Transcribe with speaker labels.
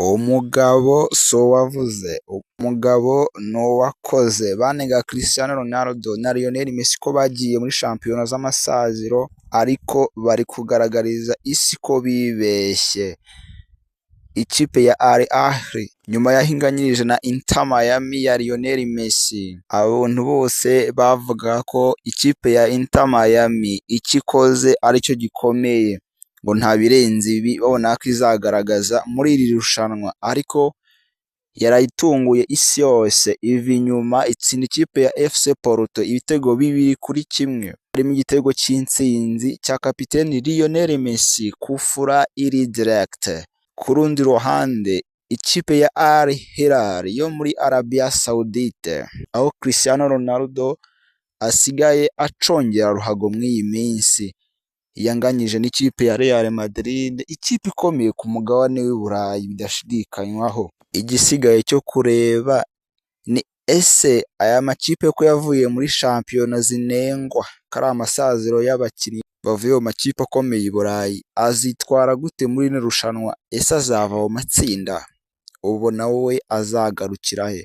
Speaker 1: Umugabo si uwavuze, umugabo ni uwakoze. Banengaga Cristiano Ronaldo na Lionel Messi ko bagiye muri shampiyona z'amasaziro, ariko bari kugaragariza isi ko bibeshye. Ikipe ya Al Ahly nyuma y'aho inganyirije na Inter Miami ya Lionel Messi, abantu bose bavuga ko ikipe ya Inter Miami icyo ikoze aricyo gikomeye, ngo nta birenze ibi babona ko izagaragaza muri iri rushanwa, ariko yarayitunguye isi yose iva inyuma itsinda ikipe ya FC Porto ibitego 2-1, harimo igitego cy'intsinzi cya kapiteni Lionel Messi kufura iri direct. Ku rundi ruhande ikipe ya Al Hilal yo muri Arabia Saudite, aho Cristiano Ronaldo asigaye acongera ruhago muri iyi minsi, yanganyije n'ikipe ya Real Madrid, ikipe ikomeye ku mugabane w'i Burayi bidashidikanywaho. Igisigaye cyo kureba ni ese aya makipe ko yavuye muri shampiyona zinengwa ko ari amasaziro y'abakinnyi bavuye mu makipe akomeye i Burayi, azitwara gute muri rino rushanwa? Ese azava mu matsinda? Ubona wowe azagarukira he?